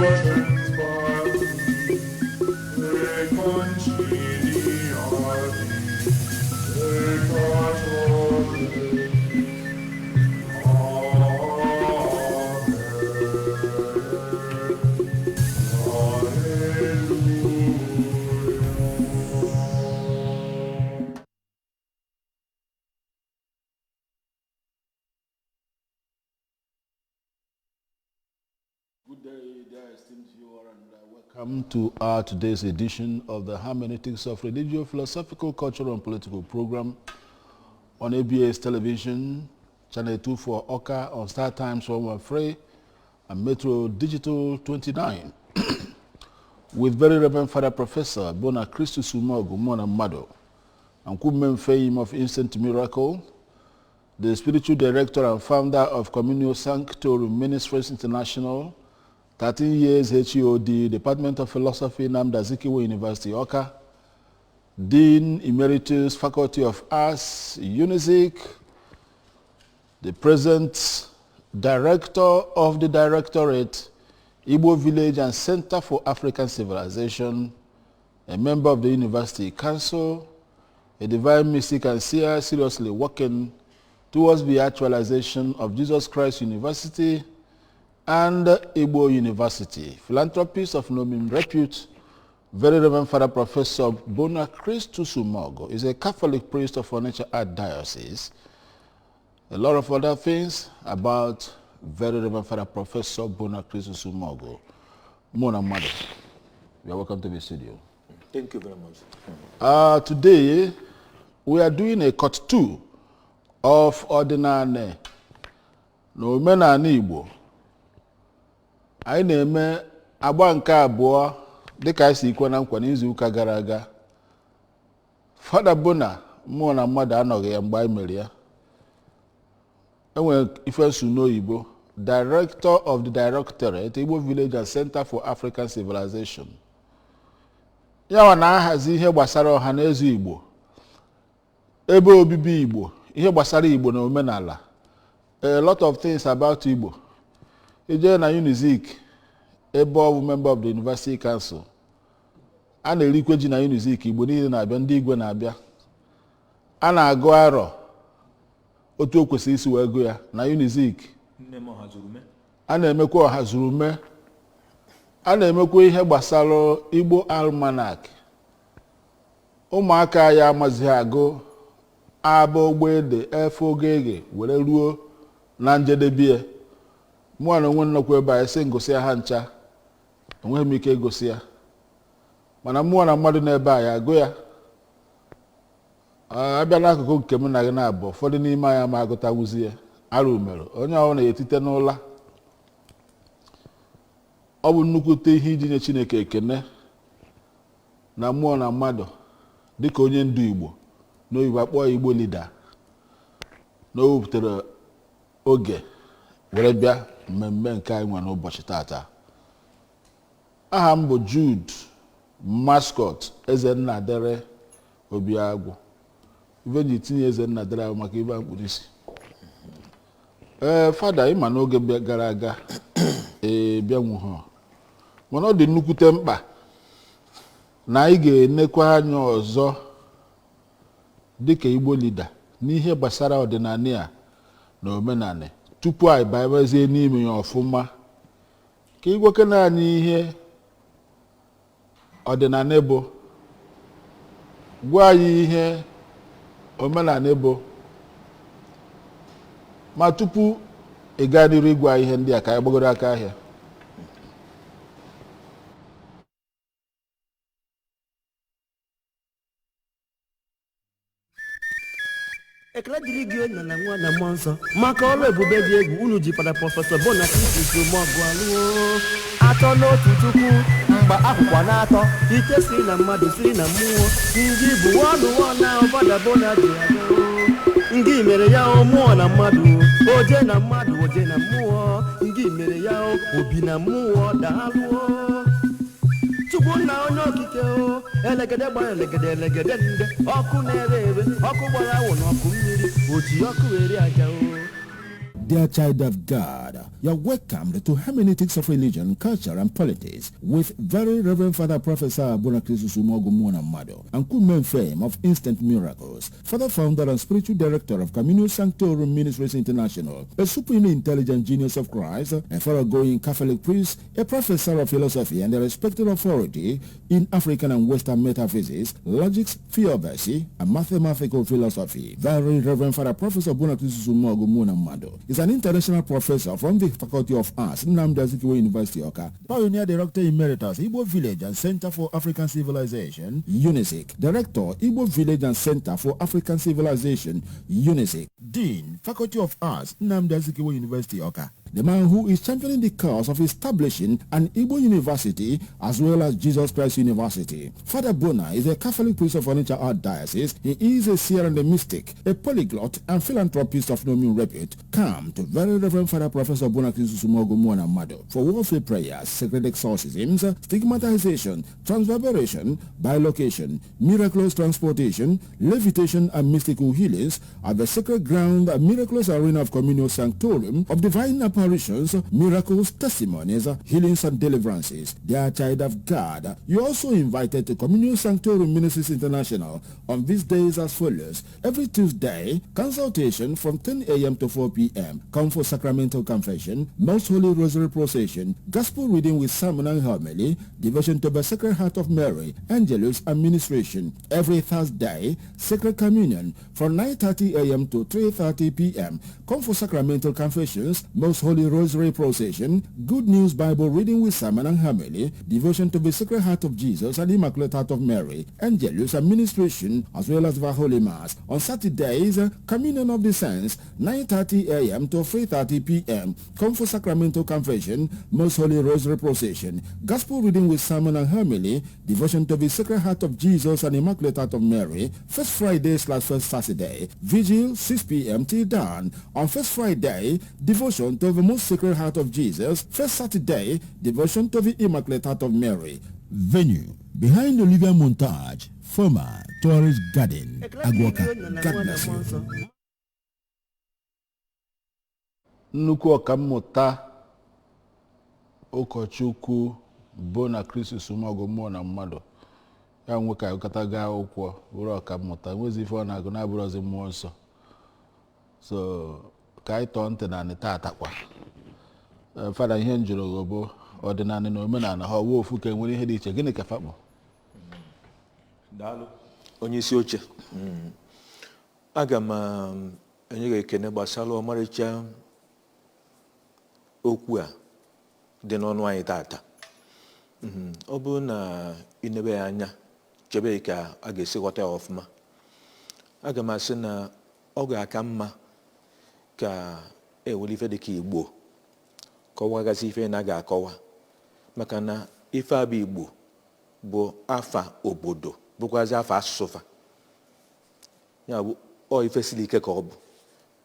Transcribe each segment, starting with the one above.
Fortune's party, reconciliati, peccatores. Amen. Alleluia. Good day, dear esteemed viewer, and welcome to our today's edition of the Hermeneutics of Religio, Philosophical, Cultural, and Political program on ABS Television, Channel 2 for Oka, on Star Times 113, and Metro Digital 29, with Very Reverend Father Professor Bona Christus Umogu Mona Mado, and Kumen Fame of Instant Miracle, the spiritual director and founder of Communio Sanctorum Ministries International, 13 years HEOD, Department of Philosophy, Nnamdi Azikiwe University, Awka, Dean Emeritus, Faculty of Arts, UNIZIK, the present Director of the Directorate, Igbo Village and Center for African Civilization, a member of the University Council, a divine mystic and seer seriously working towards the actualization of Jesus Christ University and Igbo University. Philanthropist of no mean repute, Very Reverend Father Professor Bona Christus Umogo is a Catholic priest of Onitsha Archdiocese. A lot of other things about Very Reverend Father Professor Bona Christus Umogo. Mona Mado, you are welcome to the studio. Thank you very much. Today, we are doing a cut two of Ọdịnanị na omenala Igbo. Anyị na-eme agba nke abụọ dịka anyị si kwe na nkwa n'izu ụka gara aga. Fada Bona, mmụọ na mmadụ anọghị ya mgbe anyị mere ya. Enwere ife nsu n'oyibo, Director of the Directorate, Igbo Village and Center for African Civilization. Ya na-ahazi ihe gbasara ọha na eze Igbo, ebe obibi Igbo, ihe gbasara Igbo na omenala, a lot of things about Igbo. Ije na Unizik, ebe ọ bụ member of the University Council, a na-erikwe ji na Unizik, Igbo niile na-abịa, ndị igwe na-abịa, a na-agụ arọ otu o kwesịrị isi wee gụ ya na Unizik. Nne m ọhazurume. A na-emekwa ọhazurume, a na-emekwa ihe gbasara Igbo Almanac. Ụmụaka ya amazighị agụ aba ogbeede efe ogege were ruo na njedebe. Mụa na onwe nnọkwa ebe a esi ngosi ha ncha, enweghị m ike ịgosi ya, mana mmụọ na mmadụ n'ebe a ya agụ ya. Abịa n'akụkụ nke m na gị na-abụ, ụfọdụ n'ime anyị ama agụtawuzi ya. Arụ mere onye ọbụla na-etite n'ụla. Ọ bụ nnukwute ihe iji nye Chineke ekene na mmụọ na mmadụ dịka onye ndu Igbo n'oyibo akpọ ya Igbo leader, na o wepụtara oge were bịa mmemme nke anyị nwere n'ụbọchị tata. Aha m bụ Jude Mascot Ezenna Dere Obiagwụ. Ife ji tinye Ezenna Dere ahụ maka ibe mkpụrụ isi. Ee, fada, ịma n'oge gara aga ee bịanwuho, mana ọ dị nnukwute mkpa na anyị ga-enekwa anya ọzọ dịka Igbo leader n'ihe gbasara ọdịnala a na omenala tupu anyị banyezie n'ime ya ọfụma. Ka ịgwakena anyị ihe ọdịnala bụ, gwa anyị ihe omenala bụ, ma tupu ị gaa n'iru ịgwa ihe ndị a, ka anyị gbagoro aka ahịa. Ekele dịrị gị, nna na nwa na mmụọ nsọ, maka ọrụ ebube dị egwu unu ji Fada Prọfesọ Bona Kristi Umeọgụ alụọ. Atọ n'otu Chukwu, mgbe akwụkwọ na-atọ ike si na mmadụ si na mmụọ, ndị bụ ọnụ na Fada Bona ji aga. Ndị mere ya o, mmụọ na mmadụ, oje na mmadụ, oje na mmụọ, ndị mere ya o, obi na mmụọ, daalụọ Chukwu nna onye okike o. Elegede gbara elegede, elegede nde, ọkụ na-ere ere, ọkụ gbara awụ na ọkụ mmiri, oji ọkụ eri aja o. Dear child of God, you're welcomed to Hermeneutics of Religion, Culture and Politics with Very Reverend Father Professor Bonakrisus Umogu Mado and Kumen fame of Instant Miracles, Father Founder and Spiritual Director of Communio Sanctorum Ministries International, a supremely intelligent genius of Christ, a thoroughgoing Catholic priest, a professor of philosophy and a respected authority in African and Western metaphysics, logics, theodicy, and mathematical philosophy. Very Reverend Father Professor Bonakrisus Umogu Mado is an international professor from the Faculty of Arts, Nnamdi Azikiwe University, Awka, Pioneer Director Emeritus, Igbo Village and Center for African Civilization, UNISIC, Director, Igbo Village and Center for African Civilization, UNISIC, Dean, Faculty of Arts, Nnamdi Azikiwe University, Awka. The man who is championing the cause of establishing an Igbo university as well as Jesus Christ University. Father Bona is a Catholic priest of Onitsha Archdiocese. He is a seer and a mystic, a polyglot and philanthropist of no mean repute. Come to Very Reverend Father Professor Bona Sumogo Mwana Mado for warfare prayers, sacred exorcisms, stigmatization, transverberation, bilocation, miraculous transportation, levitation and mystical healings at the sacred ground and miraculous arena of Communio Sanctorum of divine apparitions, miracles, testimonies, healings and deliverances. Dear child of God, you are also invited to Communio Sanctorum Ministries International on these days as follows. Every Tuesday, consultation from 10 a.m. to 4 p.m. Come for sacramental confession, Most Holy Rosary procession, gospel reading with sermon and homily, devotion to the Sacred Heart of Mary, Angelus administration. Every Thursday, Sacred Communion from 9:30 a.m. to 3:30 p.m. Come for sacramental confessions, Most Holy Rosary procession, Good News Bible reading with sermon and homily, devotion to the Sacred Heart of Jesus and Immaculate Heart of Mary, Angelus administration, as well as the Holy Mass. On Saturdays, Communion of the Saints, 9:30 a.m. to 3:30 p.m. Come for sacramental confession, Most Holy Rosary procession, Gospel reading with sermon and homily, devotion to the Sacred Heart of Jesus and Immaculate Heart of Mary, First Friday slash First Saturday, Vigil 6 p.m. till dawn. On First Friday, devotion to the Most Sacred Heart of Jesus. First Saturday, devotion to the Immaculate Heart of Mary. Venue, behind Olivia Montage, former Tourist Garden, Ekele dịrị Aguaca. gị, Nna na God Nwa na bless Mmụọ you. Nsọ. Nnukwu ọkammụta ụkọchukwu Bonakristius Umeọgụ mmụọ na mmadụ ya nwoke agụkọta gaa akwụkwọ bụrụ ọkammụta nwezi ife ọ na-agụ na-abụrọzi mmụọ nsọ. So ka anyị tọọ ntị naanị taata kwa. Fada, ihe m jụrụ gị bụ ọdịnala na omenala ha ọwụ ofu ka enwere ihe dị iche? Gịnị ka fakpọ? Daalụ, onye isi oche. Aga m enye gị ekene gbasara ọmarịcha okwu a dị n'ọnụ anyị tata. Ọ bụrụ na ị nebe ya anya, chebe ka a ga-esi ghọta ya ọfụma, aga m asị na ọ ga-aka mma ka ewere ife dịka Igbo kọwagasị ife na a ga-akọwa, maka na ife a bụ Igbo bụ afa obodo, bụkwazị afa asụsụ fa. Ya bụ ọ ife siri ike ka ọ bụ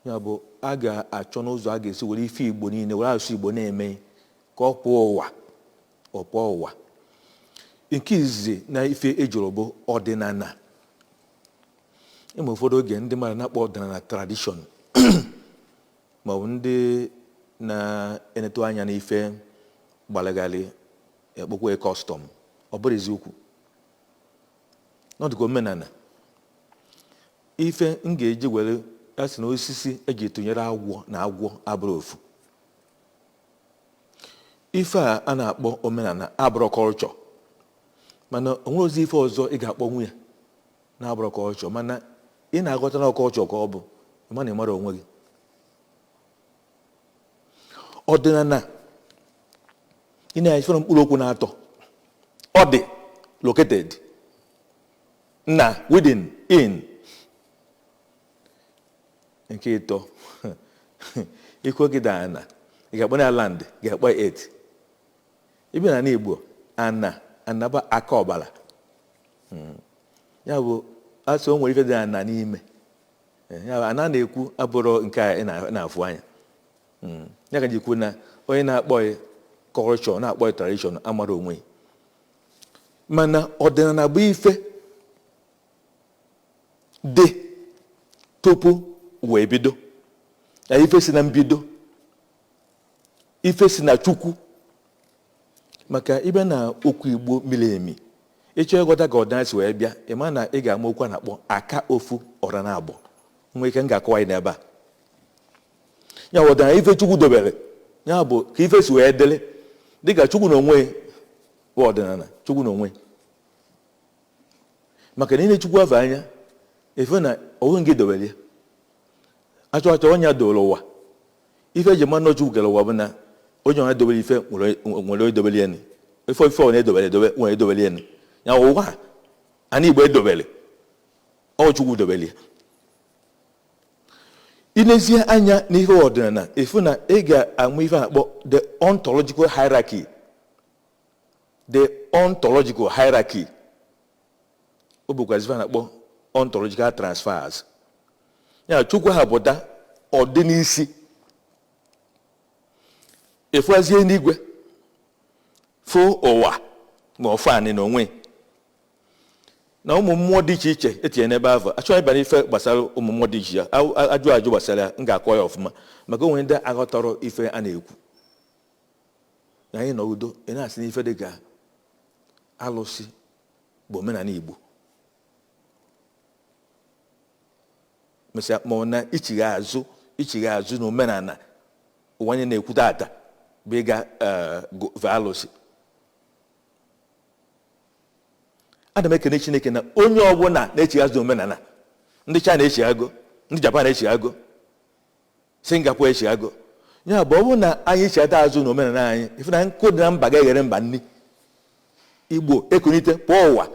ya bụ a ga-achọ n'ụzọ a ga-esi were ife Igbo niile, were asụsụ Igbo na-eme ka ọ pụọ ụwa, ọ pụọ ụwa. Nke izizi na ife ejuru bụ ọdịnala. Ịma ụfọdụ oge ndị mmadụ na-akpọ ọdịnala tradition, maọbụ ndị na-enetụ anya n'ife gbalagharị ekpokwe custom. Ọ bụrụ eziokwu n'ọdụka omenala, ife m ga-eji were a sị na osisi eji tụnyere agwọ na agwọ abụrụ ofu. Ife a a na-akpọ omenala abụrụ culture, mana o nwere ozi ife ọzọ ị ga-akpọ nwunye na-abụrụ culture, mana ị na-aghọta na culture ka ọ bụ, mana ị mara onwe gị. Ọdịnala, ị na-efere mkpụrụ okwu na-atọ ọ dị located na within in. Nke ịtọ, ikwe gị daa ana, ị ga-akpọ ya land, ga-akpọ ya earth. Ịbịa na Igbo, ana anaba aka ọbara. Ya bụ asị o nwere ife dị ana n'ime ya bụ ana na-ekwu abụrụ nke a ị na-afụ anya. Ya ka ji kwu na onye na-akpọ ya culture, na-akpọ ya tradition, amara onwe ya. Mana ọdịnala bụ ife dị tupu wee bido. Na ife si na mbido, ife si na Chukwu. Maka ibe na okwu Igbo miri emi, ịchọ ịghọta ka ọdịnala si wee bịa, ị ma na ị ga-ama okwu a na-akpọ aka ofu ọra na abụọ. Nwee ike m ga-akọwa ya n'ebe a. Ya bụ ọdịnala, ife Chukwu dobere, ya bụ ka ife si wee dịrị, dịka Chukwu n'onwe bụ ọdịnala. Chukwu n'onwe, maka na ị na-echukwu afọ anya efe na ọnwụ gị dobere ya, achọ achọ onye dowere ụwa. Ife eji mmanụ Chukwu kere ụwa bụ na onye ọha dobere ife nwere onye dobere ya ni ife, ife ọ na-edobere edobe nwere edobere ya ni. Ya ụwa a ana Igbo edobere, ọ Chukwu dobere ya. Inezie anya n'ihe ọdịnala, efu na ị ga-amụ ife a na-akpọ the ontological hierarchy. The ontological hierarchy, ọ bụkwa ife a na-akpọ ontological transfers. Ya Chukwu ha pụta ọdị n'isi, efuazie n'igwe, fụ ụwa ma ọfụ anị na onwe na ụmụ mmụọ dị iche iche etinye n'ebe ahụ. Achọghị ịba n'ife gbasara ụmụ mmụọ dị iche iche. Ajụ ajụ gbasara ya, m ga-akọ ya ọfụma, maka onwe ndị aghọtọrọ ife a na-ekwu na anyị nọ udo. Ị na-asị n'ife dị ka alụsị bụ omenala Igbo, mesịa ma ọ na ichigha azụ, ichigha azụ na omenala ụwa anyị na-ekwu tata bụ ịga fee alụsị. Ana m ekene Chineke na onye ọbụla na-echigha azụ omenala. Ndị China echighago, ndị Japan echighago, Singapore echighago. Ya bụ, ọ bụrụ na anyị chighata azụ na omenala anyị, ife na nkụ dị na mba ga-eghere mba nni. Igbo ekunite pụọ ụwa,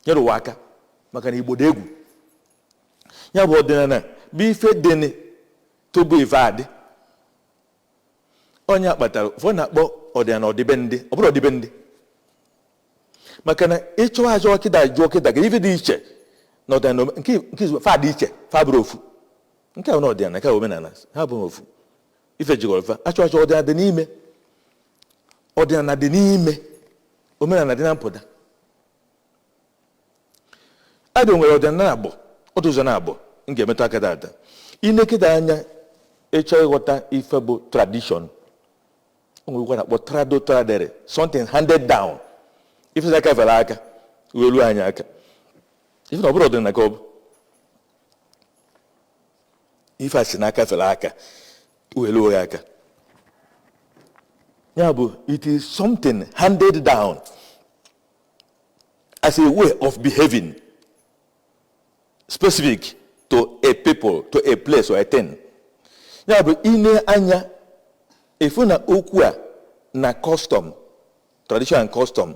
nyere ụwa aka, maka na Igbo dị egwu. Ya bụ ọdịnala bụ ife dịnị tupu ife adị. Onye kpatara ụfọdụ na-akpọ ọdịnala ọdịbendị. Ọ bụrụ ọdịbendị, maka na ịchọwa achọwa kịta, jụọ kịta ka ife dị iche na ọdịnala nke izu fa dị iche, fa bụrụ ofu. Nke a bụ na ọdịnala, nke a bụ omenala, ha bụrụ ofu. Ife jikọrọ fa, achọ achọ ọdịnala dị n'ime, ọdịnala dị n'ime, omenala dị na mpụta. Adị nwere ọdịnala abụọ, otu ụzọ na abụọ m ga-emetụ aka tata. Inekịta anya, ịchọ ịghọta ife bụ tradition, o nwere ikwe na-akpọ trado tradere, something handed down, ife aka fere aka wee ruo anyị aka. Ife na ọ bụrụ ọdịnala ka ọ bụ ife a si n'aka fere aka wee ruo ya aka. Ya bụ, it is something handed down as a way of behaving specific to a people, to a place or a thing. Ya bụ, ine anya efu na okwu a na custom, tradition and custom,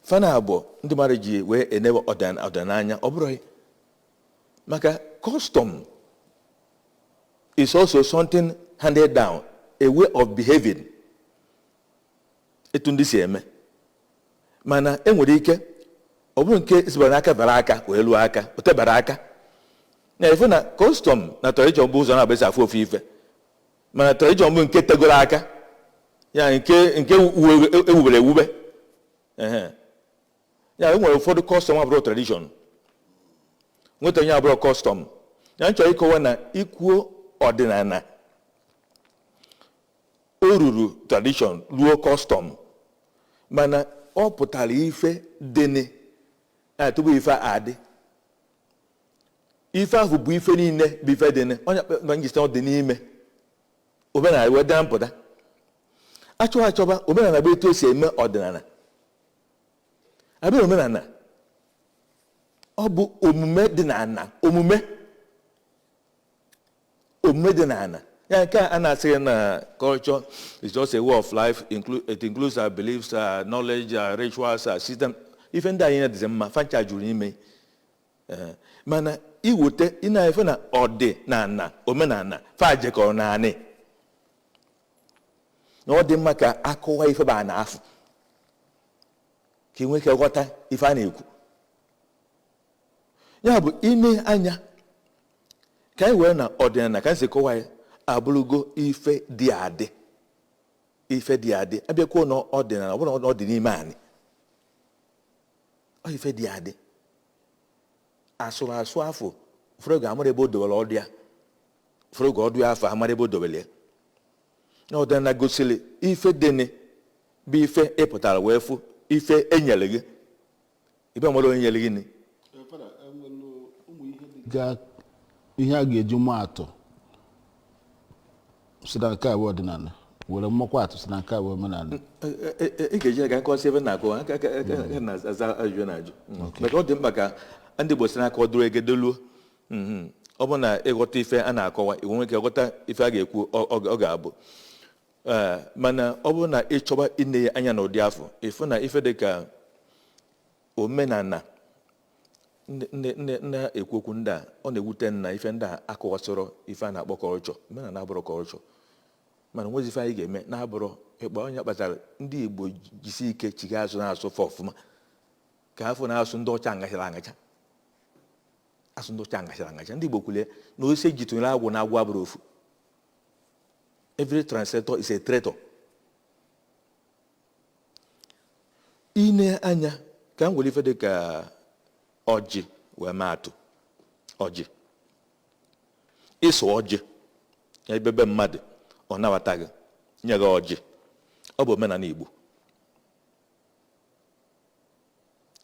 fana abụọ ndị mmadụ ji wee enewe ọdịnanya. Ọ bụrụ maka custom is also something handed down, a way of behaving, etu ndị si eme. Mana enwere ike ọ bụrụ nke sibara n'aka bara aka wee lụọ aka o tebara aka na efu na custom na tradition bụ ụzọ na-abụ esi afụ ofu ife. Mana tradition bụ nke tegoro aka, ya nke ewubere ewube. Ya e nwere ụfọdụ custom abụrụ tradition, nweta onye abụrụ custom. Ya nchọrọ ịkọwa na ikwuo ọdịnala, o ruru tradition ruo custom, mana ọ pụtara ife dịnị na tupu ife adị. Ife ahụ bụ ife niile bụ ife dịnị. Onye na njisi ọ dị n'ime omenala wee daa mpụta. Achọba achọba omenala bụ etu esi eme ọdịnala. Abịa omenala, ọ bụ omume dị n'ala, omume dị n'ala. Ya nke a na-asị na culture is just a way of life, it includes our beliefs, our knowledge, our rituals, our system. Ife ndị anyị na-adịzi mma fancha juru n'ime. Mana iweta ị na-efe na ọdịnala omenala fa jekọrọ naanị na ọ dị mma ka akọwa ife ba na afọ ka ị nwee ike ghọta ife a na-ekwu. Ya bụ, ine anya ka anyị wee na ọdịnala ka anyị si kọwa ya abụrụgo ife dị adị, ife dị adị. Abịakwuo na ọdịnala, ọ bụrụ na ọ dị n'ime anyị, ọ ife dị adị asụrụ asụ afọ ụfọdụ ga-amụrụ ebe o dowere ọdụ ya. Ụfọdụ oge ọdụ ya afọ amara ebe o dobere ya. Na ọdịnala gosiri ife dịnị bụ ife ị pụtara wee fụ ife enyere gị, ibe nwere onye nyere gị nị. Ga ihe a ga-eji maa atụ si na nke a bụ ọdịnala, were mmakwa atụ si na nke a bụ omenala. Ị ga-eji aka nkọsị ebe na-akọ aka na-aza ajụjụ na-ajụ, maka ọ dị mkpa ka ndị Igbo si n'aka ọ dụrụ egedeluo. Ọ bụ na ịghọta ife a na-akọwa, i nwere ike ghọta ife a ga-ekwu ọ ga-abụ. Ee, mana ọ bụrụ na ị chọba ine ya anya n'ụdị afọ, ịfụ na ife dị ka omenala ndị na-ekwu okwu ndị a, ọ na-ewute nna ife ndị a akọwasịrọ ife a na-akpọ kọlchọ. Omenala abụrọ kọlchọ, mana nwezi ife anyị ga-eme na-abụrọ ịkpa onye kpatara ndị Igbo jisi ike chiga azụ na-asụ fa ọfụma, ka afọ na-asụ ndị ọcha aṅachara aṅacha, asụ ndị ọcha aṅachara aṅacha. Ndị Igbo kwulie na osisi eji tụnyere agwụ na agwụ abụrụ ofu. Every translator is a traitor. Ine anya ka m nwere ife dị ka ọjị wee maa atụ. Ọjị, ịsụ ọjị ebebe mmadụ ọ nabata gị, nye gị ọjị, ọ bụ omenala Igbo.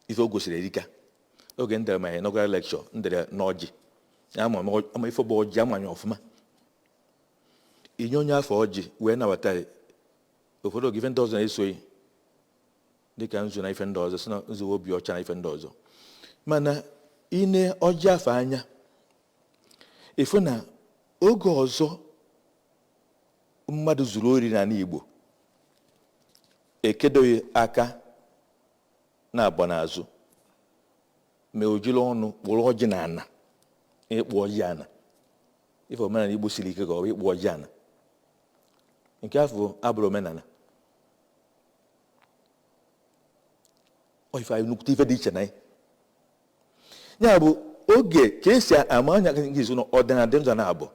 Ife o gosiri erika. Oge m dere ma inaugural lecture, m dere n'ọjị, ama ama ife bụ ọjị, amanye ọfụma. Inye onye afọ ọjị wee nabata ya. Ụfọdụ oge ife ndị ọzọ na-esoghị, dịka nzu na ife ndị ọzọ, si na nzu obi ọcha na ife ndị ọzọ. Mana ine ọjị afọ anya, ịfụ na oge ọzọ mmadụ zuru ori n'ala Igbo ekedoghị aka na-abọ n'azụ, ma o jiri ọnụ kpụrụ ọjị na ana, ịkpụ ọjị ana. Ife omenala Igbo siri ike ka ọ bụ ịkpụ ọjị ana. Nke afọ abụrụ omenala. Ọ ife anyị nnukwute ife dị iche na ya. Ya bụ oge ka esi ama anya gị izu na ọdịnala dị ụzọ na-abụ.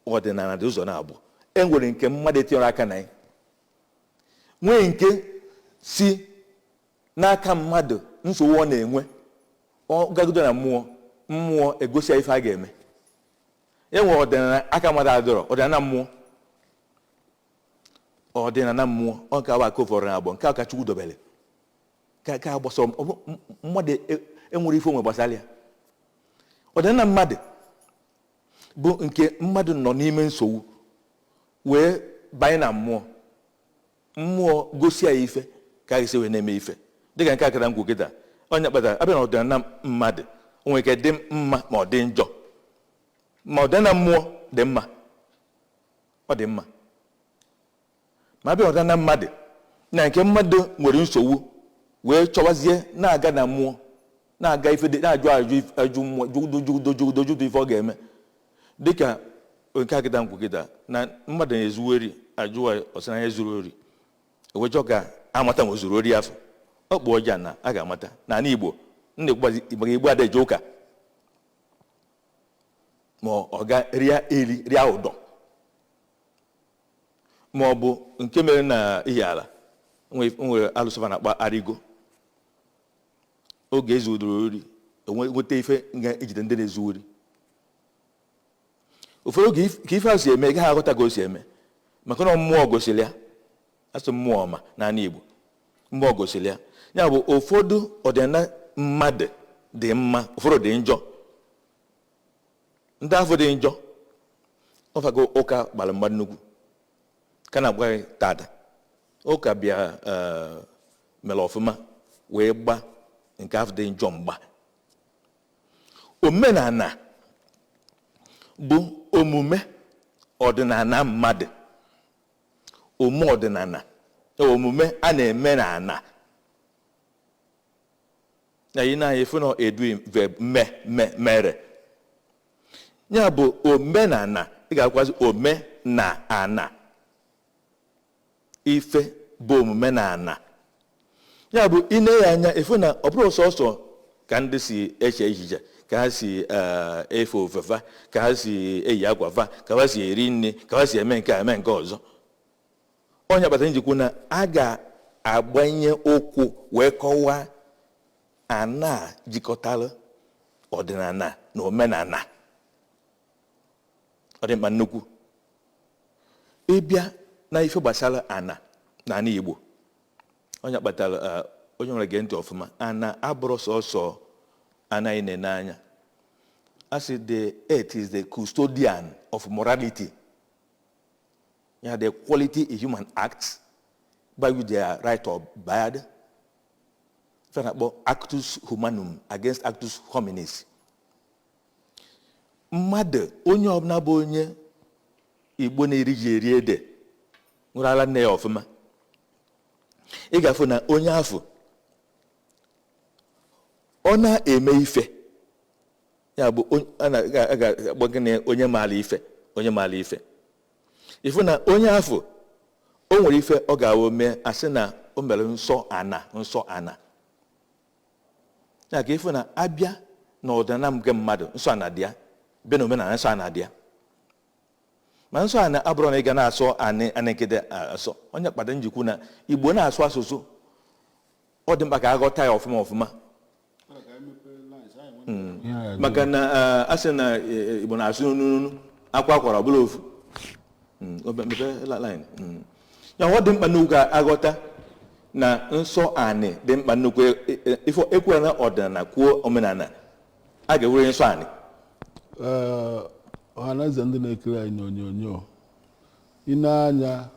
Ọdịnala dị ụzọ na-abụ. E nwere nke mmadụ etinyere aka na ya, nwee nke si n'aka mmadụ nsogbu ọ na-enwe, ọ gagodo na mmụọ, mmụọ egosi ya ife a ga-eme. E nwere ọdịnala aka mmadụ adọrọ, ọdịnala mmụọ. Ọdịnala mmụọ ọ ka aka ụfọdụ na-agbọ nke aka Chukwu dobere ka ka gbasara mmadụ enwere ife onwe gbasara ya. Ọdịnala mmadụ bụ nke mmadụ nọ n'ime nsogbu wee banye na mmụọ, mmụọ gosi ya ife ka a ga-esi wee na-eme ife dịka nke akara nkwu kịta. Onye kpatara abịa na ọdịnala mmadụ o nwere ike dị mma ma ọ dị njọ, ma ọdịnala mmụọ dị mma, ọ dị mma. Ma abịa ọdịnala mmadụ na nke mmadụ nwere nsogbu wee chọwazie na-aga na mmụọ, na-aga ife dị, na-ajụ ajụ ajụ mmụọ, jụdo jụdo jụdo jụdo ife ọ ga-eme. Dịka nke akịta nkwu kịta na mmadụ na-ezu ori, ajụwa ọsị na ya zuru ori, ewechọ ka amata ma o zuru ori afọ ọ kpụ ọja na a ga-amata. N'ala Igbo ndị maka Igbo ada eje ụka, ma ọ ga rịa eri rịa ụdọ, ma ọ bụ nke mere na ihe ala nwere alụsọfa na-akpa arịgo. Oge ezudoro ori nweta ife ga-ejide ndị na-ezu ori. Ụfọdụ oge ka ife a si eme, gaghị aghọta ka o si eme, maka na mmụọ gosiri ya. Asụ mmụọ ma n'ala Igbo mmụọ gosiri ya. Ya bụ ụfọdụ ọdịnala mmadụ dị mma, ụfọdụ dị njọ. Ndị afọ dị njọ ọfago ụka gbara mmadụ nnukwu ka na-agwa gị tata ụka bịa mere ọfụma wee gba nke afọ dị njọ mgba. Omenala bụ omume ọdịnala mmadụ, omume ọdịnala, omume a na-eme n'ala. Na yi na efu na edu verb me me mere. Ya bụ omenala, ị ga-akwazi omenala, ife bụ omume na ana. Ya bụ ine ya anya efu na ọ bụrụ sọsọ ka ndị si eche echiche, ka ha si efe ofefa, ka ha si eyi akwa fa, ka ha si eri nri, ka ha si eme nke a eme nke ọzọ. Onye kpatara njikwu na a ga-agbanye ụkwụ wee kọwaa ana jikọtara ọdịnala na omenala. Ọ dị mkpa nnukwu. Ịbịa na ife gbasara ana na ana Igbo, onye kpatara onye nwere gee ntị ọfụma, ana abụrụ sọsọ anaghị na-ene anya. A sị the earth is the custodian of morality, ya the quality in human acts by which they are right or bad. Ife a na-akpọ actus humanum against actus hominis. Mmadụ onye ọbụla bụ onye Igbo na-eri ji eri ede ṅụrụ ala nne ya ọfụma, ị ga-afụ na onye afụ ọ na-eme ife ya bụ a ga-akpọ gịnị, onye maara ife, onye maara ife. Ịfụ na onye afụ o nwere ife ọ ga-awụ mee, asị na o mere nsọ ana, nsọ ana ya ka ịfụ na abịa na ọdịnala nke mmadụ, nsọ ana dị ya, bịa na omenala, nsọ ana dị ya. Ma nsọ ana abụrụ na ị ga na-asọ anị anị nkịtị asọ. Onye kpata njikwu na Igbo na-asụ asụsụ, ọ dị mkpa ka aghọta ya ọfụma ọfụma, maka na a sị na Igbo na-asụ n'onu akwa akwara ọbụla ofu. Mepee line. Ya ọ dị mkpa nnukwu ka aghọta na nsọ anị dị mkpa nnukwu. Ife ekwere na ọdịnala kwuo omenala, a ga-ewere nsọ anị. Ee, ọhaneze ndị na-ekiri anyị n'onyonyo, ị na-anya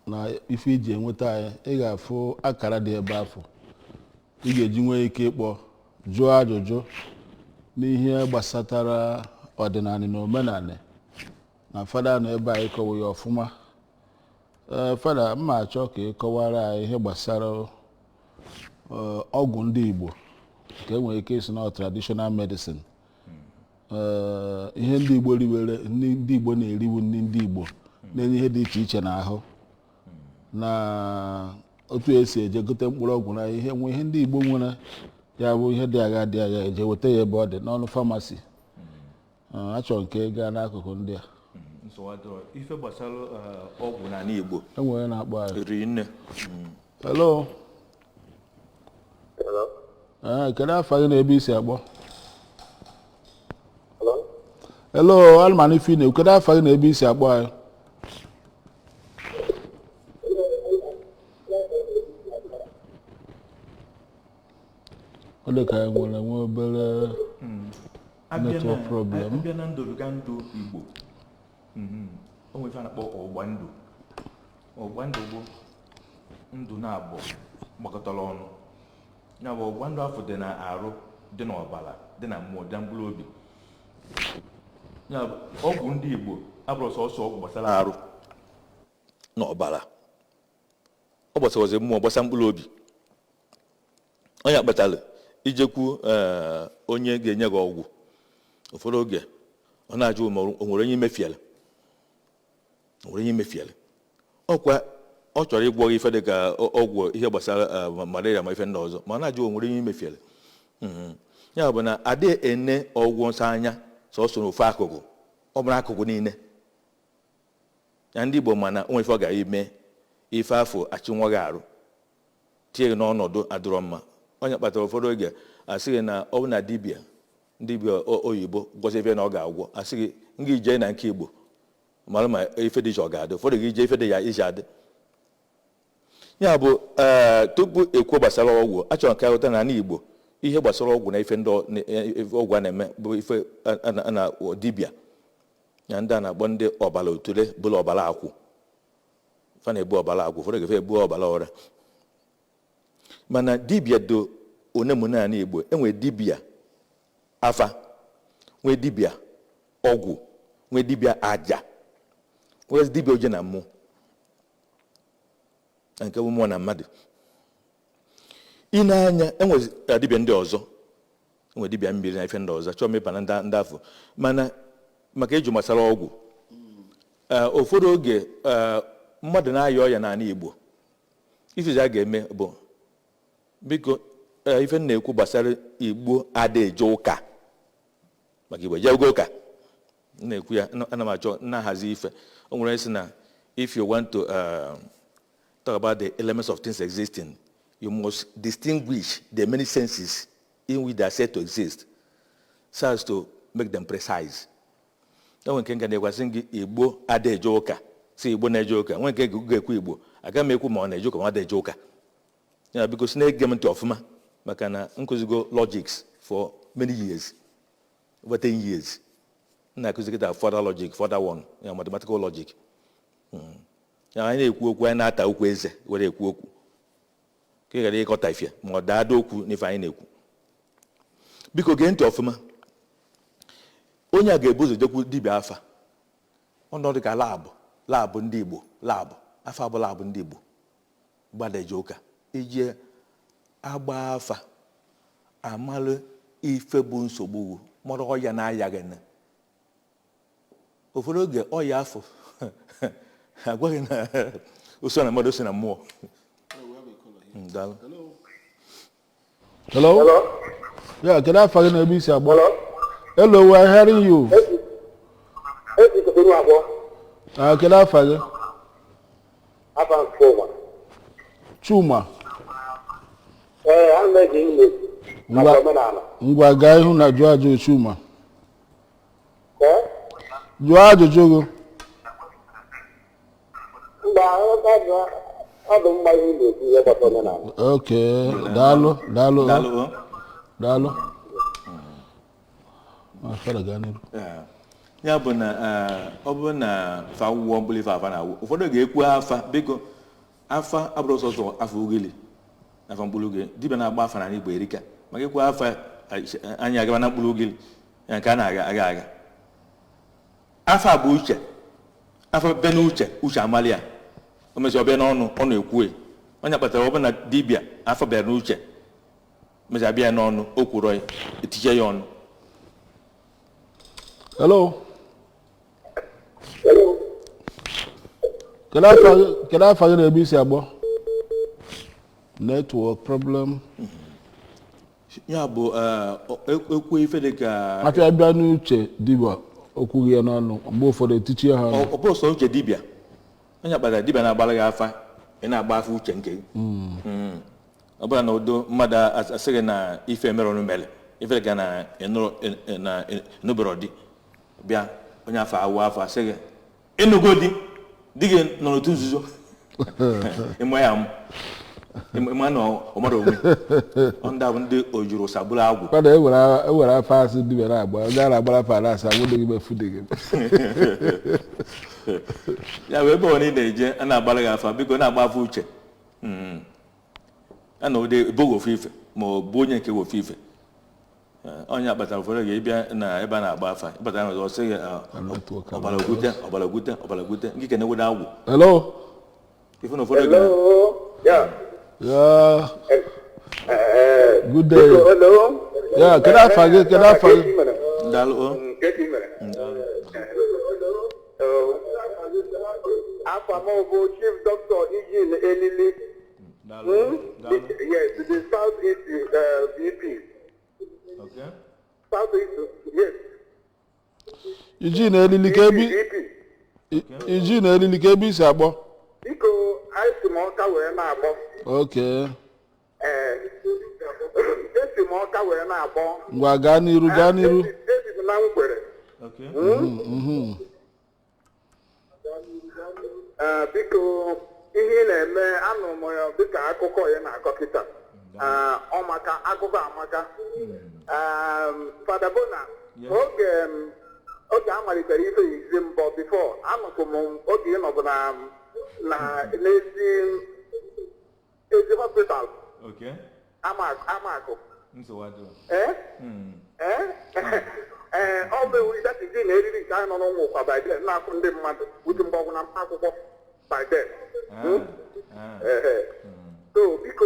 na ife iji enweta anyị, ị ga-afụ akara dị ebe afọ ị ga-eji nwee ike ịkpọ jụọ ajụjụ n'ihe gbasatara ọdịnala na omenala na fada nọ ebe a ịkọwa ya ọfụma. Ee, fada, mma achọ ka ị kọwara anyị ihe gbasara ọgwụ ndị Igbo nke enwere ike isi na traditional medicine. Ee, ihe ndị Igbo riwere, ndị Igbo na-eriwu nri ndị Igbo na-enye ihe dị iche iche n'ahụ, na otu esi eje gote mkpụrụ ọgwụ na ihe nwe ihe ndị Igbo nwere, ya bụ ihe dị agha dị agha eje weta ya ebe ọ dị n'ọnụ famasi. Achọrọ nke gaa n'akụkụ ndị a. Ife gbasara ọgwụ n'ala Igbo enwere na-akpọ anyị. Riri nne. Hello. Hello? Ee, kedu afa gị na ebe isi akpọ? Hello? Hello, alụmanụ ife ị na-ekwu, kedu afa gị na ebe isi akpọ anyị? Ọ dị ka anyị nwere nwe obere network problem. Abịa na ndụrụga ndụ Igbo, o nwere ife a na-akpọ ọgbụgba ndụ. Ọgbụgba ndụ bụ ndụ na-abụ gbakọtara ọnụ. Ya bụ ọgbụgba ndụ afọ dị na arụ, dị n'ọbara, dị na mmụọ, dị na mkpụrụ obi. Ya bụ ọgwụ ndị Igbo abụrụ sọsọ ọgwụ gbasara arụ na ọbara, ọ gbasarazi mmụọ, gbasa mkpụrụ obi. Onye kpatara ijekwu onye ga-enye gị ọgwụ, ụfọdụ oge ọ na-ajụ ma o nwere onye imefiele, o nwere onye imefiele. Ọkwa ọ chọrọ ịgwọ gị ife dị ka ọgwụ ihe gbasara malaria ma ife ndị ọzọ, ma ọ na-ajụ o nwere onye imefiele. Ya bụ na adịghị ene ọgwụ nsọ anya sọsọ n'ofu akụkụ, ọ bụrụ akụkụ niile. Ya ndị Igbo mana o nwere ife ọ ga-eme ife afọ achịnwa gị arụ, tinye gị n'ọnọdụ adịrọ mma. Onye kpatara ụfọdụ oge asịghị na ọ bụ na dibịa dibịa oyibo gwọsị ife na ọ ga-agwọ, asịghị nga ije na nke Igbo mara ma ife dị iche ọ ga-adị, ụfọdụ gị ije ife dị ya iche adị. Ya bụ tupu ekwuo gbasara ọgwụ, achọrọ ka aghọta na ala Igbo ihe gbasara ọgwụ na ife ndị ọgwụ a na-eme bụ ife a na dibịa na ndị a na-akpọ ndị ọbara otule bụrụ ọbara akwụ. Fa na-ebu ọbara akwụ, ụfọdụ ga-efe ebu ọbara ọra. Mana dibịa do one mụ n'ala Igbo, enwere dibịa afa, nwee dibịa ọgwụ, nwee dibịa aja, nwee dibịa oje na mmụọ, na nke bụ mmụọ na mmadụ. Ị na-anya enwere dibịa ndị ọzọ, enwere dibịa mmiri na ife ndị ọzọ, chọọ m ịba na ndị afọ. Mana maka ịjụ gbasara ọgwụ, ụfọdụ oge mmadụ na-aya ọya n'ala Igbo, ife a ga-eme bụ biko ife m na-ekwu gbasara Igbo ada eje ụka, maka Igbo ejego ụka m na-ekwu ya, ana m achọ nnahazi ife. O nwere sị na if you want to talk about the elements of things existing, you must distinguish the many senses in which they are said to exist so as to make them precise. Enwe nke nga na-ekwasị gị Igbo ada eje ụka, si Igbo na-eje ụka. Nwe nke ga-ekwu Igbo aga m ekwu ma ọ na-eje ụka ma ọ da eje ụka. Ya biko, si na-ege m ntị ọfụma, maka na nkụzigo logics for many years, over 10 years m na-akụzi kịta further logic, further one ya mathematical logic. Ya anyị na-ekwu okwu, anyị na-ata okwu eze were ekwu okwu ka ị ghara ịkọta ife ma ọ daa okwu n'ife anyị na-ekwu. Biko gee ntị ọfụma. Onye a ga-ebu ụzọ jekwu dibịa afa, ọnọdụ ka labụ, labụ ndị Igbo, labụ afa bụ labụ ndị Igbo gbadaje ụka ije agba afa, amalụ ife bụ nsogbu mara ọya na-aya gị. Ụfọdụ oge ọya afọ agwaghị na oso na mmadụ si na mmụọ. Daalụ. Hello? Hello? Yeah, kedu afa gị na ebe isi agbọ? Hello? Hello, we are hearing you. Esi Kotonu abụọ. Ah, kedu afa gị? Afa Chuma. Chuma. Ee, ana m eji ime maka omenala. Ngwa, gaa ihu na jụọ ajụjụ, Chuma. Ee? Jụọ ajụjụ gị. Mba, ọ dị mma ihe ị na-ekwu, ihe gbasara omenala. Okay, daalụ, daalụ. Daalụ o. Daalụ. Ah, Fada, gaa n'ihu. Ee. Ya bụ na ọ bụrụ na fa wụọ mkpụrụ ife afa na-awụ, ụfọdụ ga-ekwu afa. Biko, afa abụrụ sọsọ afa ugili, afa mkpụrụ ugili. Dibịa na-agba afa n'ala Igbo erika, maka ekwu afa anyị agaba na mkpụrụ ugili ya nke a na-aga aga aga. Afa bụ uche, afa bịa n'uche, uche amali ya, o mesịa ọ bịa n'ọnụ, ọ na-ekwu. Onye kpatara ọ bụ na dibịa afa bịara n'uche, mesịa bịa n'ọnụ, o kwuru ya, etiche ya ọnụ. Hello? Hello? Kedu afa gị na ebe isi agbọ? Network problem. Ya bụ ekwu ife dị ka Afịa bịa n'uche dibịa, okwu gị ya n'ọnụ, mgbe ụfọdụ etichie ha ọnụ. Ọ bụrụ sọ uche dibịa, onye kpatara dibịa na-agbara gị afa, ị na-agba afa uche nke gị. Ọ bụrụ na udo mmadụ asịghị na ife emerọnụ mere ife dị ka na na ịnụbero di, bịa onye afa awụ afa asị gị ịnụgo di, di gị nọ n'otu nzuzo, ịma ya amụ, ịma na ọ mara onwe ọ. Ndị a bụ ndị ojuru sagburu agwụ. Fada, ewere afa asị dibịa na-agba, onye a na-agbara afa na-asị agwụ dị gị mefu dị gị. Ya bụ ebe ọ na ị na-eje a na-agbara gị afa, biko na-agba afa uche. A na ụdị eboghị ofu ife ma ọ bụ onye nke gị ofu ife. Onye akpatara ụfọdụ oge ịbịa na ebe a na-agba afa, ịbata na ọzọ sị gị Network. Ọbara gwute, ọbara gwute, ọbara gwute nke kene agwụ. Hello? Ife na ụfọdụ oge Hello? Yeah. Yeah, good day. Biko, hello? Yeah, kedu afa gị? Kedu afa gị? Ka mere? Daalụ o. Nke ka ị mere? Hello. Afa m bụ Chief Doctor Eugene Elili. Daalụ. Yes, the South East VP. Okay. South East, yes. Iji na elili ka ebe VP. Iji na elili ka ebe isi agbọ? Biko, anyị si m Ọka wee na-agbọ. Okay. Ee, esi m Ọka wee na-agbọ. Ngwa, gaa n'iru, gaa n'iru. Esi m na Nkwere. Okay. Ee, biko, ihe ị na-eme, anụ m ya dịka akụkọ ya na-akọ kịta. Ee, ọ maka akụkọ amaka. Ee, Fada Bona, oge a malitere ife izi mbọ before anụkwu m oge ị nọbụ na n'ezi ezi hospital. Okay. Amakụ. Nsogbu adịrọ. Ee ee ee, ọ bụ iwu datizi na eriri nke anyị nọ n'ụmụ ụkwa by then na-akwụ ndị mmadụ utu mgbọgwụ na mkpa akwụkwọ by then. Ehe. So biko,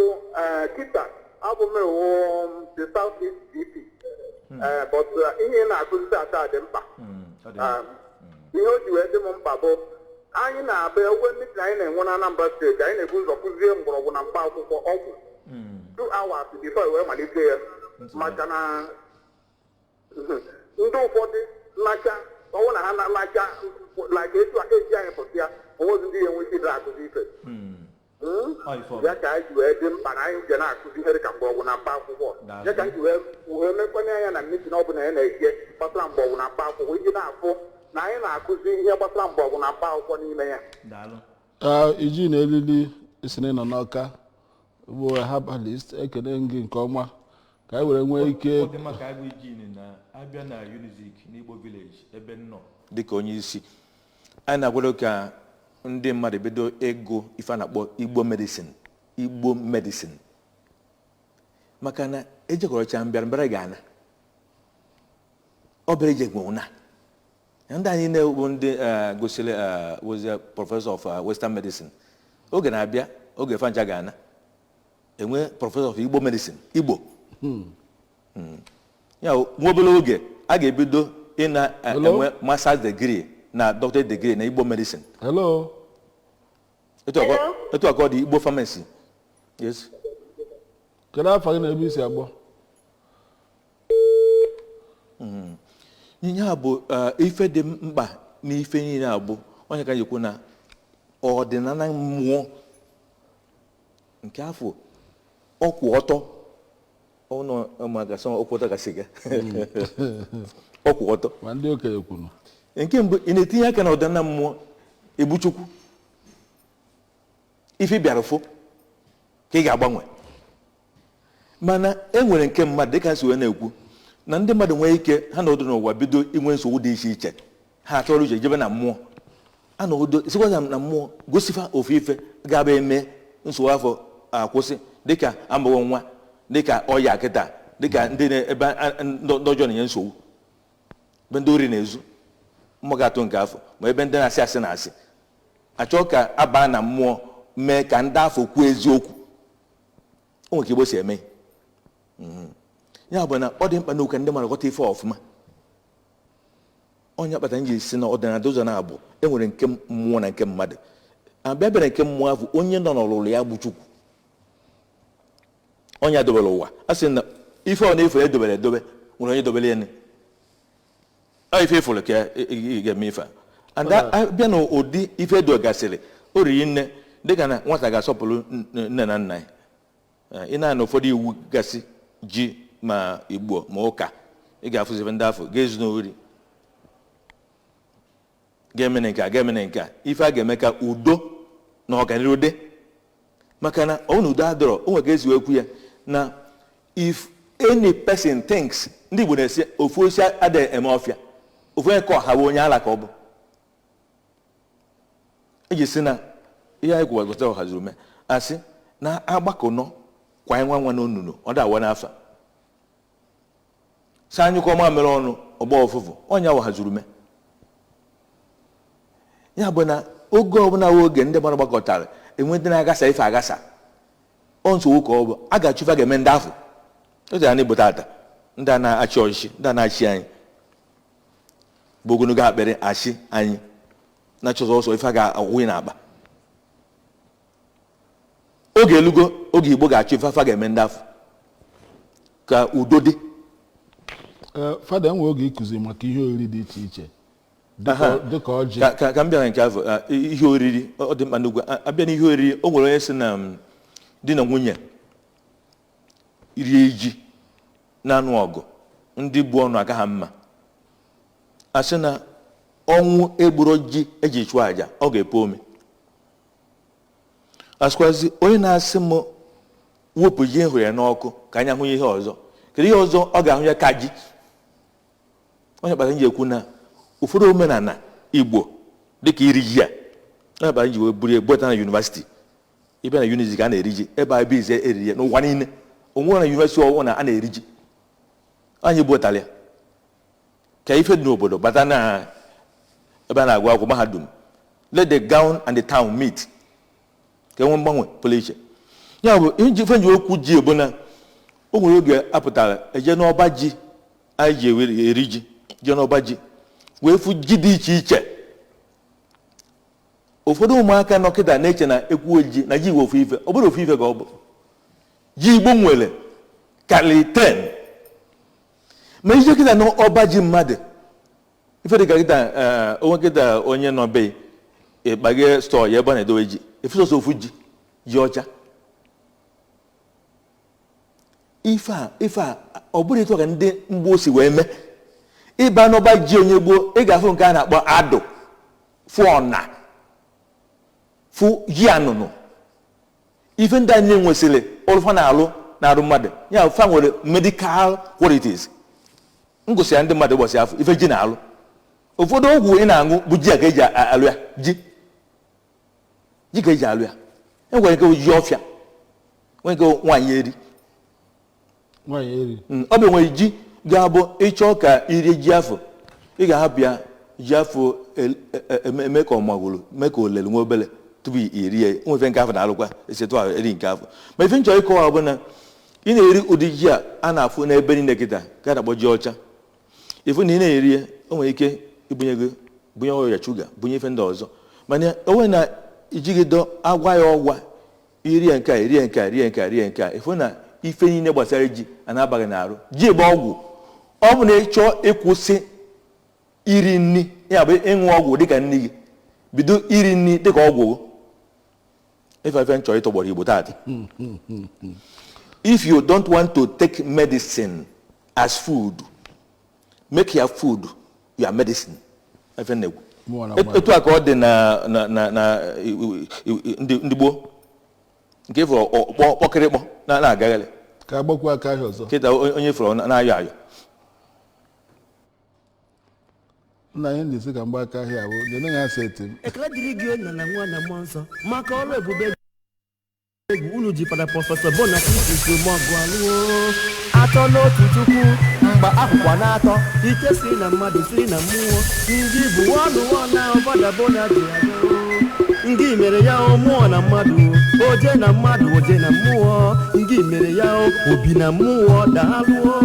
kịta abụ m ewu the South East VP. But ihe ị na-akụzi tata dị mkpa. Ọ dị mkpa. Ihe o ji wee dị m mkpa bụ anyị na-abịa ogwe meeting anyị na-enwe na Anambra Steeti, anyị na-ebu ụzọ kụzie mgbọrọgwụ na mkpa akwụkwọ ọgwụ 2 hours before wee malite ya, maka na ndị ụfọdụ nlacha ọnwụ na ha na-alacha like etu a eji anyị pụta ya, onwezi ndị ya enwe ike ịdị akụzi ife. Ọ ife ọ Ya ka anyị ji wee dị mkpa na anyị je na-akụzi ihe dịka mgbọrọgwụ na mkpa akwụkwọ. Daalụ. Ya ka anyị ji wee mekwanye anya na meeting ọ bụla ya na-eje gbasara mgbọrọgwụ na mkpa akwụkwọ iji na-afụ. Na anyị na-akụzi ihe gbasara mgbọrọgwụ na mkpa akwụkwọ n'ime ya. Daalụ. Iji na elili si na ị nọ n'Ọka bụ herbalist, ekele m gị nke ọma ka anyị were nwee ike. Ọ dị mma ka agụ ijin na abịa na Unizik n'Igbo Village ebe m nọ dịka onye isi, anyị na-akwado ka ndị mmadụ bido ịgụ ife a na-akpọ Igbo medicine. Igbo medicine, maka na ejekọrọcha mbịarambịara ga-ana ọ bịara ije gwe na ndị anyị na-ewu ndị gosiri wozie professor of western medicine. Oge na-abịa, oge fancha ga-ana enwe professor of Igbo medicine, Igbo. Ya nwa obere oge a ga-ebido ị na-enwe masters degree na doctorate degree na Igbo medicine. Hello. Etu akọ dị Igbo pharmacy, yes. Kedu afa gị na ebe isi agbọ? Ihe a bụ ife dị mkpa n'ife niile a bụ onye ka ekwu na ọdịnala mmụọ nke afọ ọkwụ ọtọ ọnụ ụmụaka sọ ọkwụ ọtọ gasị ga ọkwụ ọtọ. Ma ndị okenye kwuru. Nke mbụ, ị na-etinye aka na ọdịnala mmụọ egbu Chukwu, ife bịara fụ ka ị ga-agbanwe. Mana e nwere nke mmadụ, dịka si wee na-ekwu na ndị mmadụ nwee ike ha na ọdụ n'ụwa bido inwe nsogbu dị iche iche, ha achọrọ uche jebe na mmụọ a na odo sikwa na mmụọ gosifa ofu ife ga-abụ eme nsogbu afọ akwụsị, dịka amụghị nwa, dịka ọya kịta, dịka ndị ebe ndị ọjọọ na-enye nsogbu, ebe ndị ori na-ezu mmụọ ga-atụ nke afọ, ma ebe ndị na-asị asị na-asị achọ ka abaa na mmụọ mee ka ndị afọ kwuo eziokwu. O nwere ka Igbo si eme ya bụ na ọ dị mkpa n'okwu ndị mmadụ ghọta ife ọfụma. Onye kpatara ji si na ọdịnala ụzọ na-abụ e nwere nke mmụọ na nke mmadụ. Abịa bịara nke mmụọ ahụ, onye nọ n'ọlụlụ ya bụ Chukwu, onye edobere ụwa. A sị na ife ọ na-efe edobere edobe nwere onye dobere ya, ọ ife ifụrụ ka ị ga-eme ife a. Abịa na ụdị ife edogasịrị o riri nne, dịka na nwata ga-asọpụrụ nne na nna ya. Ị na-ana ụfọdụ iwu gasị ji ma Igbo ma ụka, ị ga-afụzife ndị afọ ga-ezu n'ori, ga-emene nke a, ga-emene nke a, ife a ga-eme ka udo na ọganiru dị. Maka na ọ na udo adọrọ, o nwere ka esi ekwu ya na if any person thinks, ndị Igbo na-esi ofu osi adịghị eme ọfịa, ofu onye ka ọha bụ onye ala ka ọ bụ eji si na ihe anyị kwuwa gote ọha zuru mee asị na agbakọ nọ kwa nwa nwa n'onunu ọ da-awa n'afa sa anyụkọ mamịrị ọnụ ọgbọ ọfụfụ ọnya wahazuru mee. Ya bụ na oge ọbụla oge ndị mmadụ gbakọtara enwe ndị na-agasa ife agasa, ọ nsogbu ka ọ bụ a ga-achụfa ga-eme ndị afọ otu a na-egbo tata, ndị a na-achị ọchịchị, ndị a na-achị anyị bụ ogologo akpịrị achị anyị na-achọzọ ọsọ ife a ga-awụnye n'akpa. Oge elugo oge Igbo ga-achụ ife afa ga-eme ndị afọ ka udo dị. Fada, enwe oge ịkụzi maka ihe oriri dị iche iche dịka ọjị. Ka m bịara nke afọ ihe oriri ọ dị mkpa n'ugwu. Abịa n'ihe oriri, o nwere onye sị na di na nwunye rie ji na-anụ ọgụ, ndị bụ ọnụ aka ha mma, a sị na ọnwụ egburo ji eji chụọ àjà ọ ga-epe ome. Asịkwazi onye na-asị m wepụ ji hụrụ ya n'ọkụ ka anya hụ ihe ọzọ, kedu ihe ọzọ ọ ga-ahụ ya ka ji? Onye kpatara ji ekwu na ụfọdụ omenala Igbo dịka iri ji a, onye kpatara ji wee buru ebota na yunivasiti. Ịbịa na Unizik a na-eri ji ebe a, ebe ize eriri ya n'ụwa niile onwe na yunivasiti ọwụ na a na-eri ji anyị bụtara ya ka ife dị n'obodo bata na ebe a na-agụ akwụkwọ mahadum. Let the gown and the town meet ka enwe mgbanwe pụrụ iche. Ya bụ ife nji okwu ji bụ na o nwere oge apụtara eje n'ọba ji anyị ji eri ji, jee n'ọba ji wee fụ ji dị iche iche. Ụfọdụ ụmụaka nọ kịta na-eche na ekwuo ji na ji iwe ofu ife, ọ bụrụ ofu ife ka ọ bụ. Ji Igbo nwere karịrị 10. Ma ije kịta n'ọba ji mmadụ ife dịka kịta onwe kịta onye nọ be ịkpaghe stọọ ya ebe ọ na-edowe ji, efusọsọ ofu ji, ji ọcha. Ife a ọ bụrụ etu ka ndị mgbe o si wee mee Ịba n'ọba ji onye gboo, ị ga-afụ nke a na-akpọ adụ, fụ ọna, fụ ji anụnụ. Ife ndị anyị nwesịrị ọrụ fa na-alụ na-arụ mmadụ ya, fa nwere medical qualities. M gosi ya ndị mmadụ ụbọchị afọ ife ji na-alụ. Ụfọdụ ọgwụ ị na-aṅụ bụ ji a ka eji alụ ya, ji ka eji alụ ya. E nwere nke bụ ji ọfịa, nwere nke bụ nwaanyị eri. Nwaanyị eri. Ọ bụ nwere ji ga-abụ ịchọọ ka irie ji afọ, ị ga-ahapụ ya ji afọ eme ka ọ magoro, mee ka olele nwa obele tupu i rie ya. Nwefe nke afọ na-alụkwa esetụ ahụ eri nke afọ. Ma ife nchọrọ ịkọwa bụ na ị na-eri ụdị ji a a na-afụ n'ebe niile kịta ka a na-akpọ ji ọcha, ifu na ị na-eri ya, o nwere ike ibunye gị, bunye ọrịa shuga, bunye ife ndị ọzọ. Mana o nwere na ijigido agwa ya ọgwa, irie nke a, rie nke a, rie nke a, rie nke a, ifu na ife niile gbasara ji a na-abaghị n'arụ. Ji bụ ọgwụ. Ọ bụ na ị chọọ ịkwụsị iri nri, ya bụ ịṅụ ọgwụ dịka nri gị, bido iri nri dịka ọgwụ gị. Ife nchọrọ ịtọgbọrọ Igbo taata: if you don't want to take medicine as food, make your food your medicine. Ife m na-ekwu. Mụnwa na mmadụ. Etu a ka ọ dị na ndị gboo nke ịfụrụ ọkpọ kpọkịrịkpọ na-agagharị. Ka agbakwu aka ahịa ọzọ. Kịta onye fụrụ na-ayọ ayọ. Nna, ihe ndị sị ka mgba aka ahịa bụ nene ya asị eti m. Ekele dịrị gị, nna na nwa na mmụọ nsọ, maka ọrụ ebube egwu unu ji Fada Prọfesọ Bonacrisis Umeọgụ alụọ. Atọ n'otu Chukwu, mgbe akwụkwọ na-atọ ike si na mmadụ siri na mmụọ, ndị bụ ọnụ na Fada Bona ji aga. Ndị mere ya o, mmụọ na mmadụ, oje na mmadụ, oje na mmụọ, ndị mere ya o, obi na mmụọ. Daalụọ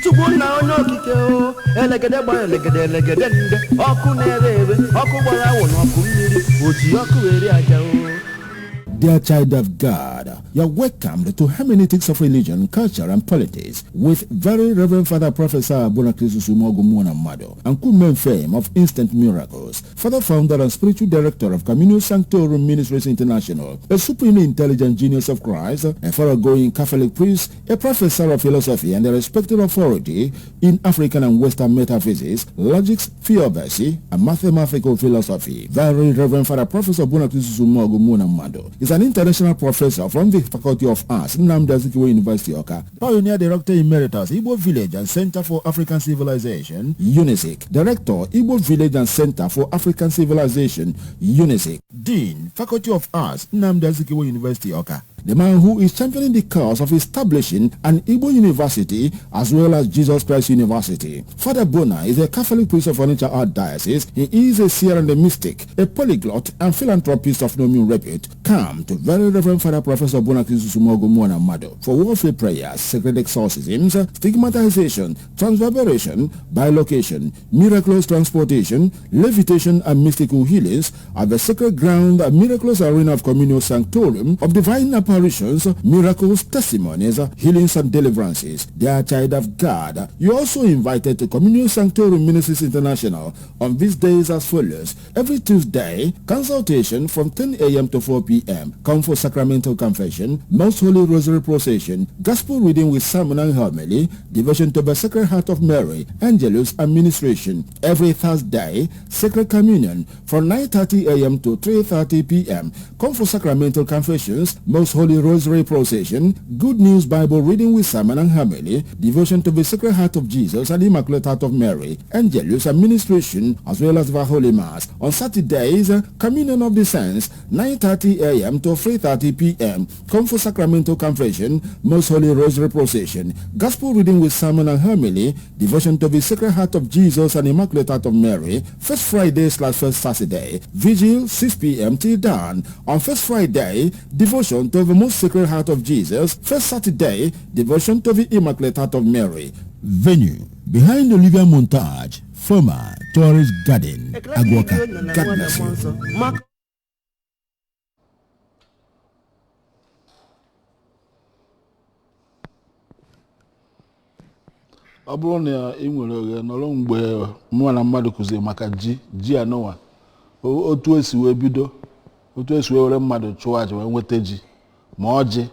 Chukwu nna onye okike o. Elegede gbara elegede, elegede nde, ọkụ na-ere ere, ọkụ gbara awụ na ọkụ mmiri, o ji ọkụ eri aja o. Dear child of God, you're welcomed to Hermeneutics of Religion, Culture and Politics with Very Reverend Father Professor Bonakrisus Umogu Mado and Kumen fame of Instant Miracles, Father founder and spiritual director of Communio Sanctorum Ministries International, a supremely intelligent genius of Christ, a thoroughgoing Catholic priest, a professor of philosophy and a respected authority in African and Western metaphysics, logics, theodicy, and mathematical philosophy. Very Reverend Father Professor Bonakrisus Umogu Mado is an international professor from the Faculty of Arts, Nnamdi Azikiwe University, Awka, Pioneer Director Emeritus, Igbo Village and Center for African Civilization, UNISIC, Director, Igbo Village and Center for African Civilization, UNISIC, Dean, Faculty of Arts, Nnamdi Azikiwe University, Awka. The man who is championing the cause of establishing an Igbo university as well as Jesus Christ University. Father Bona is a Catholic priest of Onitsha Archdiocese. He is a seer and a mystic, a polyglot and philanthropist of no mean repute. Come to Very Reverend Father Professor Bona Kisusumogo Mwana Mado for warfare prayers, sacred exorcisms, stigmatization, transverberation, bilocation, miraculous transportation, levitation and mystical healings at the sacred ground and miraculous arena of Communio Sanctorum of divine apparitions, miracles, testimonies, healings and deliverances. Dear child of God, you are also invited to Communio Sanctorum Ministries International on these days as follows. Every Tuesday, consultation from 10 a.m. to 4 p.m. Come for sacramental confession, Most Holy Rosary procession, Gospel reading with sermon and homily, devotion to the Sacred Heart of Mary, Angelus administration. Every Thursday, Sacred Communion from 9:30 a.m. to 3:30 p.m. Come for sacramental confessions, Most Holy Rosary procession, Good News Bible reading with sermon and homily, devotion to the Sacred Heart of Jesus and Immaculate Heart of Mary, Angelus administration, as well as the Holy Mass. On Saturdays, Communion of the Saints, 9:30 a.m. to 3:30 p.m. Come for sacramental confession, Most Holy Rosary procession, Gospel reading with sermon and homily, devotion to the Sacred Heart of Jesus and Immaculate Heart of Mary, First Friday slash First Saturday, Vigil 6 p.m. till dawn. On First Friday, devotion to the Most Sacred Heart of Jesus. First Saturday, devotion to the Immaculate Heart of Mary. Venue, behind Olivia Montage, former Tourist Garden, Ekele dịrị Aguaca. gị, nna na God nwa na bless mmụọ you. nsọ maka Ọ bụrụ na ị nwere oghere nọrọ mgbe mụnwa na mmadụ kụziri maka ji ji anụnwa, otu esi wee bido, otu esi wee were mmadụ chụọ aja wee nweta ji, ma ọjị,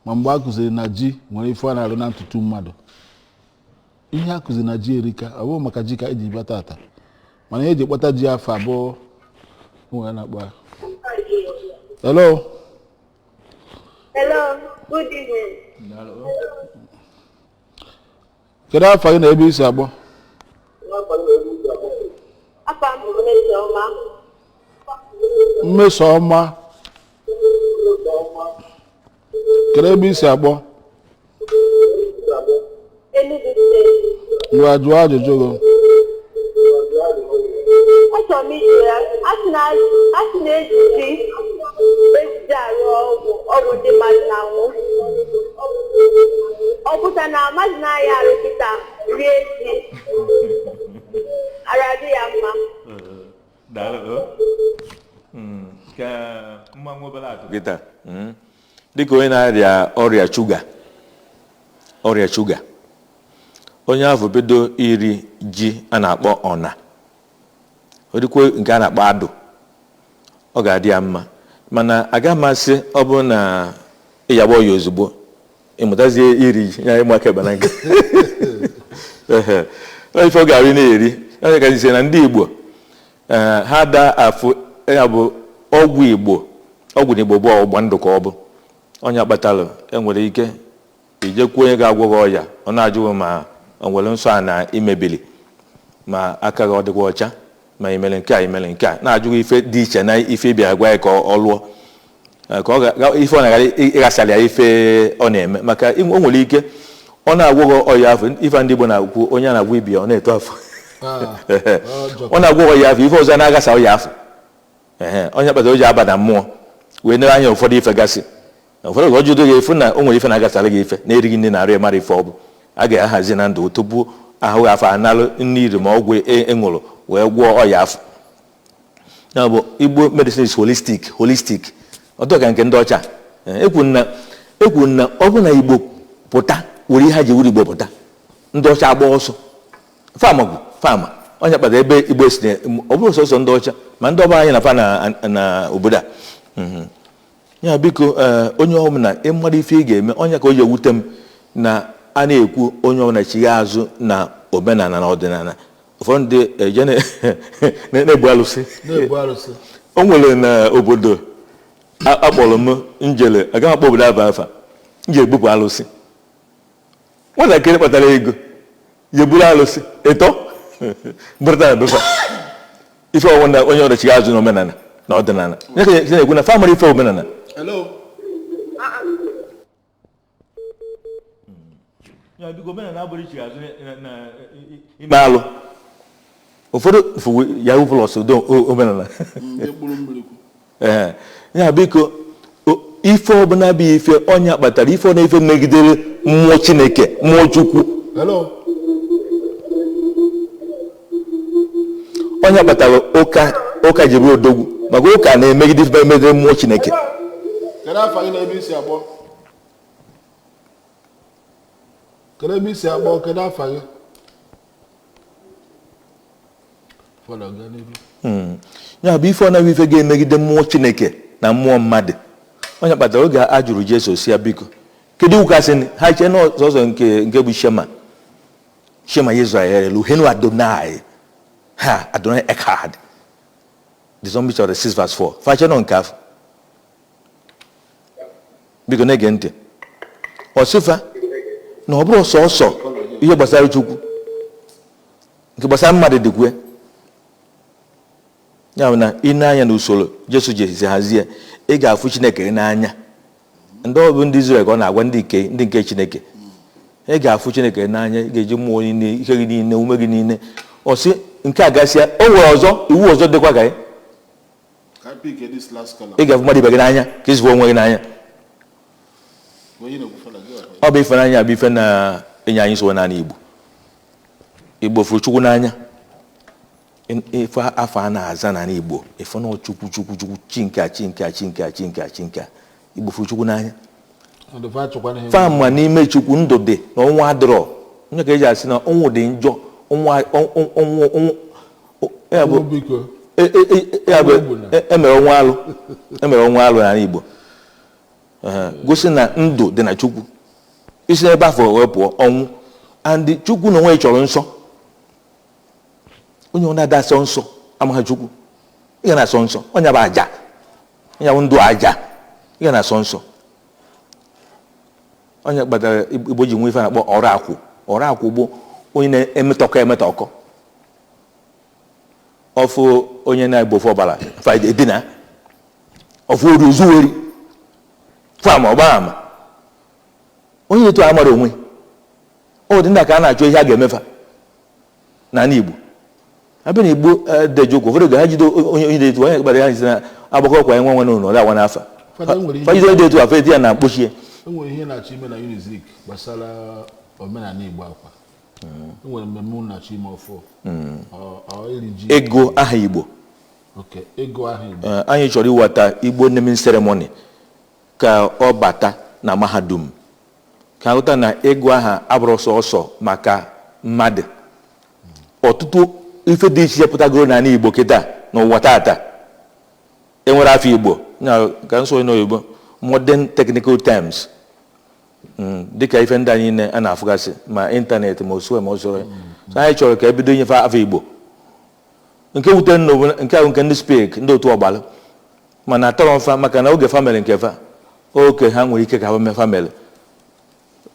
ma mgbe a kụziri na ji nwere ife ọ na-arụ na ntutu mmadụ. Ihe a kụzi na ji erika. Ọ bụghị maka ji ka eji bịa tata, mana ihe eji kpọta ji afọ abụọ nwere na-akpọ ya. Hello. Hello, good evening. Kedu afọ gị na ebe isi agbọ? Afa m bụ Mmesoma. Mmesoma, kedu ebe isi agbọ? Enugu Steeti. Ngwa, jụọ ajụjụ gị. Achọrọ m iji ya, a sị na eji ji ejiji arụ ọgwụ ọgwụ ndị mmadụ na-anwụ. Ọ pụta na mmadụ na-aya arụ kịta rie ji, ara adị ya mma? Kịta dịka onye na-arịa ọrịa shuga, ọrịa shuga, onye ahụ bido iri ji a na-akpọ ọna, orikwe nke a na-akpọ adụ, ọ ga-adị ya mma. Mana aga m asị ọ bụrụ na ịyagba ya ozugbo ịmụtazie iri ji ya, ịmụ aka na nke ife ọ ga-arị na-eri. Onye ka na ndị Igbo ha da afụ ya bụ ọgwụ Igbo, ọgwụ na Igbo bụ ọgba ndụ ka ọ bụ onye kpatalụ enwere ike ijekwuo onye ga-agwọ gị ọya, ọ na-ajụghị ma o nwere nsọ a na imebili, ma aka gị ọ dịkwa ọcha, ma imere nke a, imere nke a, na-ajụghị ife dị iche na ife ịbịa gwa ya ka ọ lụọ, ka ọ ife ọ na-agara ịghasara ya ife ọ na-eme. Maka o nwere ike ọ na-agwọ gị ọya afọ, ife ndị Igbo na-agwụ onye a na-agwọ ibi ya, ọ na-eto afọ, ọ na-agwọ ọya afọ, ife ọzọ na-aghasa ọya afọ. Onye kpatara o ji aba na mmụọ wee nere anya ụfọdụ ife gasị, ụfọdụ ka ọ jụdo gị efu na o nwere ife na-agasara gị, ife na-erighị nne na arụ ya mara ife ọ bụ a ga-ahazi na ndụ tupu ahụ afọ analụ nne iri ma ọgwụ ịṅụrụ wee gwọọ ọya afọ. Ya bụ Igbo medicine is holistic, holistic ọtọ ka nke ndị ọcha. Ekwu na ọ bụ na Igbo pụta were ihe ha ji wuru Igbo pụta, ndị ọcha agba ọsọ fama bụ fama. Onye kpatara ebe Igbo si, ọ bụrụ sọsọ ndị ọcha ma ndị ọba anyị na fa na obodo a. Ya biko, onye ọbụla ịmara ife ị ga-eme, onye ka o ji ewute m na a na-ekwu onye ọbụla chigha azụ na omenala na ọdịnala, ụfọdụ ndị eje na-egbu alụsị. O nwere na obodo akpọrọ m njele, agaghị akpọ obodo aba afa, nje egbupụ alụsị. Nwatakịrị kpatara ego je buru alụsị ịtọ bụrụta na befa ife ọnwụ na onye ọdachi azụ na omenala na ọdịnala na-ekwu na famịlị ife omenala. Ime alụ ụfọdụ yahoo plus omenala. Ya biko, ife ọbụla bụ ife onye kpatara ife ọ na-efe megidere mmụọ Chineke, mmụọ Chukwu, onye kpatara ụka ji bụrụ odogwu, maka ụka na-emegide ife megidere mmụọ Chineke. Kedu afọ gị na ebe isi akpọ? Kedu ebe isi akpọ? Kedu afọ gị? Ya bụ ife ọ na-abụ ife ga-emegide mmụọ Chineke na mmụọ mmadụ. Onye kpatara oge a jụrụ Jesu si ya biko kedu ụka sị ha chee na ọzọ nke bụ Shema, Shema Yisrael Elohenu Adonai ha Adonai Echad, Deuteronomy chapter 6 verse 4. Fache nọ nke afọ, biko na-ege ntị. Ọsịfa na ọ bụrụ sọsọ ihe gbasara Chukwu, nke gbasara mmadụ dịkwe. Ya bụ na ị na-anya n'usoro Jesu ji hazie, ị ga-afụ Chineke n'anya. Ndị ọ bụ ndị Izrel ka ọ na-agwa ndị nke Chineke, ị ga-afụ Chineke n'anya, ị ga-eji mmụọ niile, ike gị niile, ume gị niile. Ọ sị nke a gasịa, o nwere ọzọ iwu ọzọ dịkwa ka ị ga-afụ mmadụ ibe gị n'anya ka ị onwe gị n'anya. Ọ bụ ife n'anya bụ ife na-enye anyị nsogbu n'ala Igbo. Igbo fụrụ Chukwu n'anya. Ife afọ a na-aza n'ala Igbo, ife na Chukwu Chukwu Chukwu, chi nke a, chi nke a, chi nke a, chi nke a, chi nke a. Igbo fụrụ Chukwu n'anya. Fama n'ime Chukwu ndụ dị na ọnwụ adịrọ. Onye ka eji asị na ọnwụ dị njọ, ọnwụ emere ọnwụ alụ, emere ọnwụ alụ n'ala Igbo, gosi na ndụ dị na Chukwu. Isi n'ebe afọ wee pụọ, ọnwụ And Chukwu na onwe ya chọrọ nsọ. Onye ọ na-ada asọ nsọ amaghị Chukwu. Ị ga na-asọ nsọ, onye bụ aja, onye bụ ndụ aja, ị ga na-asọ nsọ. Onye kpatara Igbo ji nwee ife a na-akpọ ọrụ akwụ. Ọrụ akwụ bụ onye na-emetọkọ emetọkọ. Ọfụ onye na-egbofu ọbara fa edina, ọfụ ori ozuweri, fụ ama ọgba ama. Onye etu a mara onwe ọ dị ndị a ka a na-achọ ihe a ga-emefa n'ala Igbo. Abịa na Igbo deji ụkwụ ụfọdụ oge ha jide onye onye dị etu onye kpara ya si na agbakọ kwa nwa nwa n'ụlọ ọ awa n'afa. Fada, enwere ihe- Fa jide onye dị etu afọ eti ya na mkpochie. Enwere ihe na-achọ ime na Unizik gbasara omenala Igbo akwa. Enwere mmemme unu na-achọ ime ọfụ. Ọ iri ji? Ego aha Igbo. Ok, ego aha Igbo. Anyị chọrọ iweta Igbo naming ceremony ka ọ bata na mahadum, ka aghọta na ịgụ aha abụrụ sọsọ maka mmadụ. Ọtụtụ ife dị iche iche pụtagoro n'ala Igbo kịta n'ụwa tata enwere afọ Igbo na ka nsọ n'oyibo modern technical terms, dịka ife ndị anyị niile a na-afụgasị ma ịntanetị ma osue ma osoro. So anyị chọrọ ka ebido inyefe afọ Igbo. Nke wutere nna nke ahụ nke ndị spek ndị otu ọgbara mana atọrọ mfa, maka na oge famịlị nke fa oke ha nwere ike ka ha mee famịlị.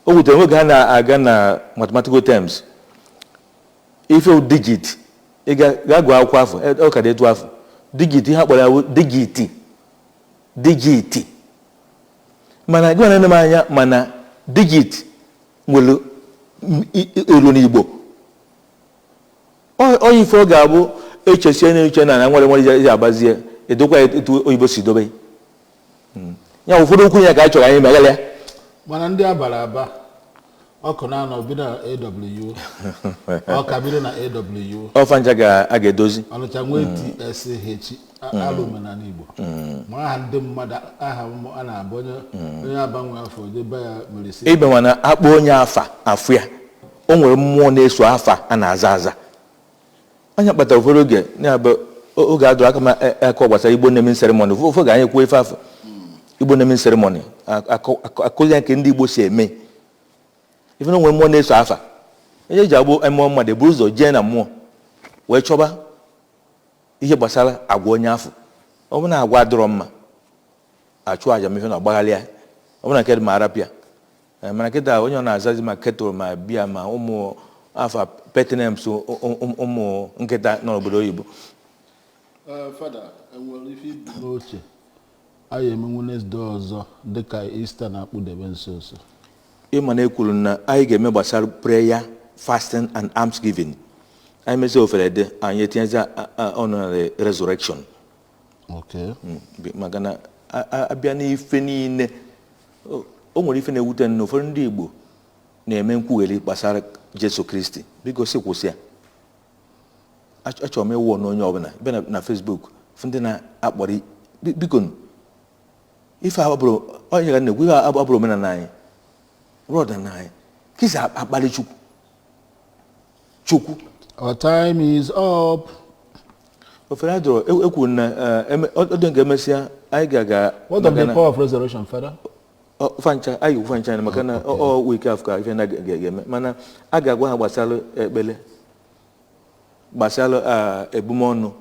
O wutere oge ha na-aga na mathematical terms, ife digit ị ga gụọ akwụkwọ afọ ọ ka dị etu afọ digit ihe akpọrọ ya bụ digiti digiti, mana gị na m anya mana digit nwere elu n'Igbo. Ọ ife ọ ga-abụ echesie na-eche na nwere nwere ji agbazie edokwa ya etu oyibo si dobe ya. Ụfọdụ okwu ya ka a chọrọ anyị meghala ya. Mana ndị abara aba ọkụ na-anọ bido na AW, ọka bido na AW. Ọfa ncha ga a ga-edozi. Ọnịcha nwee TSH alụ omenala Igbo, ma aha ndị mmadụ, aha a na-abụ onye onye abanwe afọ jebe ya mere si. Ibe mana akpọ onye afa afụ ya, o nwere mmụọ na-eso afa a na-aza aza. Anya kpatara ụfọdụ oge na-abụ oge adụrụ aka ma akọ gbasara Igbo naming ceremony. Ụfọdụ ga anyị kwuo ife afọ Igbo naming ceremony akụzi ya nke ndị Igbo si eme ife na nwere mmụọ na-eso afa. Onye eji agbụ mmụọ mmadụ eburu ụzọ jee na mmụọ wee chọba ihe gbasara agwa onye afọ. Ọ bụ na agwa adịrọ mma, achụ aja ma ife na ọgbaghalị ya, ọ bụ na nke dị ma arapịa. Mana kịta onye ọ na-azazi ma ketụl ma bịa ma ụmụ afa petnems ụmụ nkịta nọ n'obodo oyibo. Fada, enwere ife ibu n'oche anyị eme Wednesday ọzọ dịka Easter na-akpụdebe nso nso? Ịma na ekwuru na anyị ga-eme gbasara prayer, fasting and alms giving. Anyị mezie ofere dị, anyị etinyezi ọnụ na the resurrection. Maka na abịa n'ife niile, o nwere ife na-ewute na ụfọdụ ndị Igbo na-eme nkwugheri gbasara Jesu Kristi. Biko si kwụsị ya. Achọrọ m ịwụ n'onye ọbụla bịa na Facebook fụ ndị na-akpọrọ biko ife abụrụ onye ga na-ekwu ife abụrụ omenala anyị, bụrụ ọdịnala anyị ka isi akpali Chukwu Chukwu. Our time is up. Ofere adọrọ ekwuru na ọ dị nke emesịa anyị ga-aga. What of the power of resurrection, Father? Fancha anyị ga-ekwu fancha maka na ọ wike afọ ka ife na ga-eme, mana a ga-agwa ha gbasara ekpele, gbasara ebumọnụ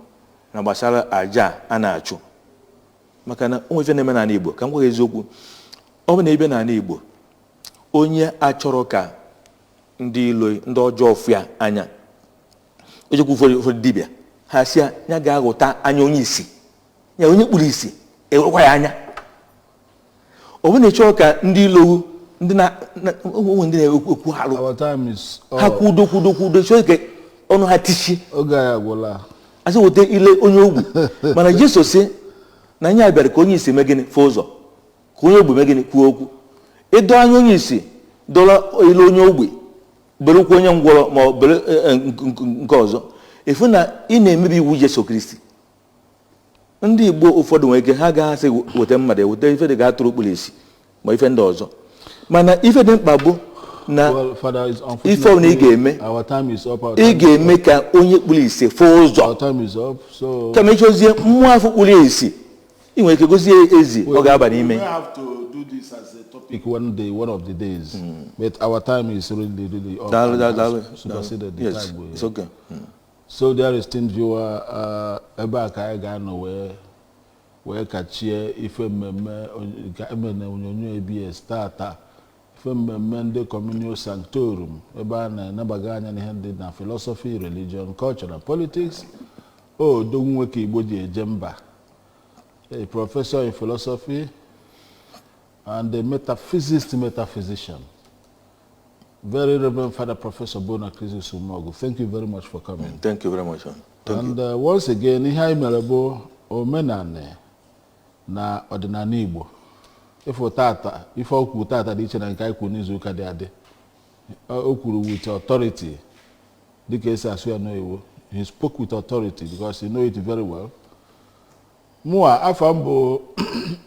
na gbasara aja a na-achụ, maka na onwe ife na-eme n'ala Igbo. Ka m gwa gị eziokwu, ọ bụ na ebe n'ala Igbo onye achọrọ ka ndị ilo ndị ọjọọ fụya anya, ojekwa ụfọdụ dibịa ha si ya ga-aghọta anya onye isi ya, onye kpuru isi ewekwa ya anya. Ọ bụ na ịchọrọ ka ndị ilo ndị ndị na-ekwu alụ ha kwudo kwudo kwudo chọọ ka ọnụ ha tichie. Oge anyị agwụla. Asị weta ile onye ogbu, mana Jesu sị na anyị bịara ka onye isi mee gịnị fụ ụzọ, ka onye ogbi mee gịnị kwuo okwu. Ịdọ anya onye isi dọrọ ile onye ogbi berekwa onye ngwọrọ ma ọ bere nke ọzọ, efu na ị na-emebi iwu Jesu Kristi. Ndị Igbo ụfọdụ nwere ike ha agaghị asị weta mmadụ eweta ife dị ga-atụrụ okpuru isi ma ife ndị ọzọ, mana ife dị mkpa bụ na ife ọbụla ị ga-eme, ị ga-eme ka onye kpuru isi fụ ụzọ. Kama ịchọzie mmụọ afọ kpuru isi Ị nwere ike gozie ezi ọ ga-aba n'ime. We may have to do this as a topic one day, one of the days. But our time is really, really up. Daalụ, and daalụ, has daalụ. superseded the Yes, time we. it's okay. So dear esteemed viewer, ebe a ka anyị ga-anọ wee kachie ife mmemme nke eme na onyonyo ABS tata, ife mmemme ndị Communio Sanctorum, ebe a na-enebaga anya n'ihe ndị na philosophy, religion, culture and politics. Odogwu nwoke Igbo ji eje mba, a professor in philosophy and a metaphysicist, metaphysician, Very Reverend Father Professor Bonachristus Umeogu, thank you very much for coming. Thank you very much, sir. Thank And once again, ihe anyị mere bụ omenani na ọdịnala Igbo. Ife tata, ife o kwuru tata dị iche na nke anyị kwuru n'izu ụka dị adị. O kwuru with authority, dịka esi asụ ya n'oyibo. He spoke with authority because he know it very well. Mụa afa m bụ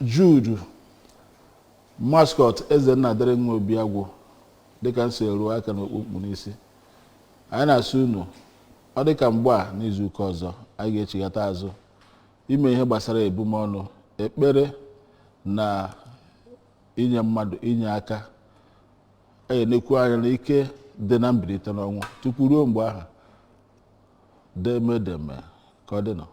Jude Mascot Ezenna Dịrị Nwa Obiagwụ, dịka m si eruo aka n'okpu mkpu n'isi. Anyị na-asị unu, ọ dịka mgbe a n'izu ụka ọzọ anyị ga-echighata azụ ime ihe gbasara ebumọnụ, ekpere na inye mmadụ inye aka, enekwu anya na ike dị na mbilite n'ọnwụ. Tupu ruo mgbe ahụ, demedeme ka ọ dị nọ.